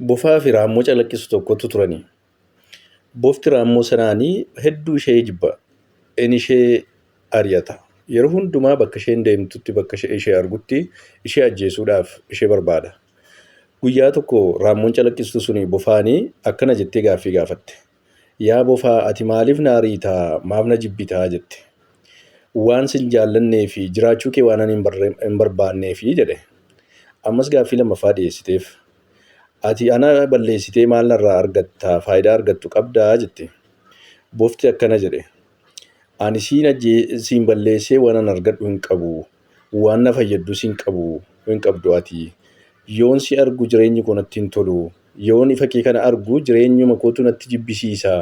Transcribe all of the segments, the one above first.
Bofaa fi raammoo calaqqisu tokkotu turani. Bofti raammoo sanaanii hedduu ishee jibba. Inni ishee ari'ata. Yeroo hundumaa bakka isheen deemtutti bakka ishee argutti ishee ajjeesuudhaaf ishee barbaada. Guyyaa tokko raammoon calaqqistu suni bofaanii akkana jettee gaaffii gaafatte. Yaa bofaa ati maaliif na ariitaa? Maaf na jibbitaa? jette. Waan sin jaallannee fi jiraachuu kee waan ani hin barbaanneefi jedhe. Ammas gaaffii lammaffaa dhiyeessiteef. Ati ana balleessitee maal narraa argatta? Faayidaa argattu qabdaa? jette. Bofti akkana jedhe. Ani siin ajjee siin balleessee waanan argadhu hin qabu. Waan na fayyaddus hin qabu hin qabdu ati. Yoon si argu jireenyi koo natti hin tolu. Yoon ifa kee kana argu jireenyuma kootu natti jibbisiisa.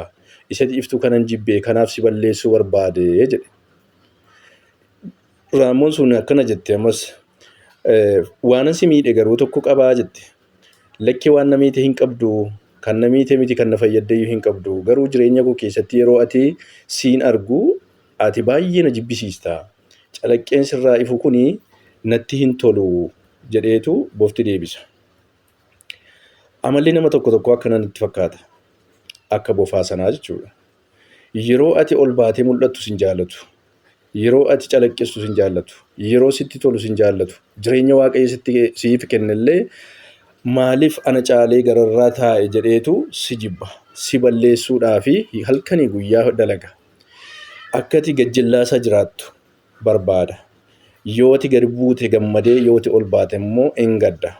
Isati iftu kanan jibbe kanaaf si balleessuu barbaade jedhe. Raammoon sun akkana jette ammas waanan si miidhe garuu tokko qabaa jette. Lakkee waan na miite hin qabdu kan na miite miti kan na fayyaddeyyuu hin qabdu garuu jireenya koo keessatti yeroo ati siin argu ati baay'ee na jibbisiista. Calaqqeen sirraa ifu kuni natti hin tolu jedheetu bofti deebisa. Amalli nama tokko tokkoo akkana natti fakkaata. Akka bofaa sanaa jechuudha. Yeroo ati ol baatee mul'attu sin jaallatu. Yeroo ati calaqqistu sin jaallatu. Yeroo sitti tolu sin jaallatu. Jireenya Waaqayyo sitti siif kennellee maaliif ana caalee gararraa taa'e jedheetu si jibba. Si balleessuudhaafi halkanii guyyaa dalaga. Akka ati gajjellaasaa jiraattu barbaada. Yoo ati gad buute gammadee yoo ati ol baate immoo in gadda.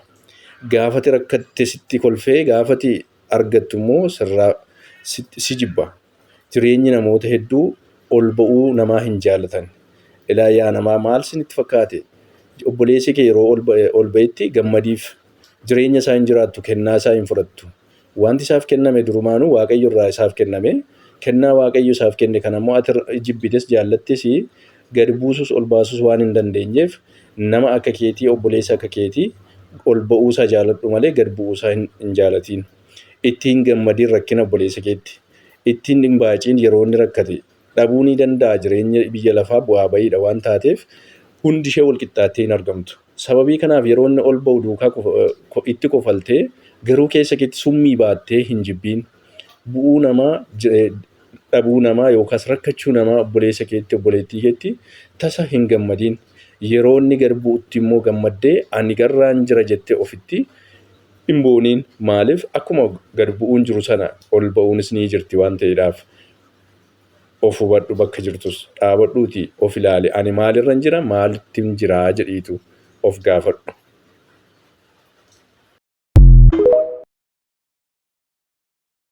Gaafa ati rakkatte sitti kolfee gaafa ati argattu immoo sirraa si jibba. Jireenyi namoota hedduu ol ba'uu namaa hin jaalatan. Ilaa yaa namaa maal sinitti fakkaate? Obboleessi kee yeroo ol ba'etti gammadiif. Jireenya isaa hin jiraattu, kennaa isaa hin fudhattu. Wanti isaaf kenname durumaanuu Waaqayyo irraa isaaf kenname. Kennaa Waaqayyo isaaf kenne kana immoo ati jibbites jaallattes gad buusus ol baasus waan hin dandeenyeef nama akka keetii obboleessa akka keetii ol ba'uusaa jaaladhu malee gad bu'uusaa hin jaalatiin. Itti hin gammadiin rakkina obboleessa keetti. Itti hin baaciin yeroo inni rakkate dhabuu ni danda'a jireenya biyya lafaa bu'aa ba'iidha waan taateef hundi ishee wal qixxaattee hin argamtu. Sababii kanaaf yeroo inni ol ba'u duukaa itti kofaltee garuu keessa keetti summii baattee hin jibbiin. Bu'uu namaa dhabuu namaa yookaas rakkachuu namaa obboleessa keetti obboleettii keetti tasa hin gammadiin. Yeroo inni gad bu'utti immoo gammaddee ani garraan jira jettee ofitti hin booniin. Maaliif akkuma gad bu'uun jiru sana ol ba'uunis ni jirti waan ta'eedhaaf. Of hubadhu bakka jirtus dhaabadhuutii of ilaali ani maalirran jira maalittin jira jedhiitu of gaafadhu.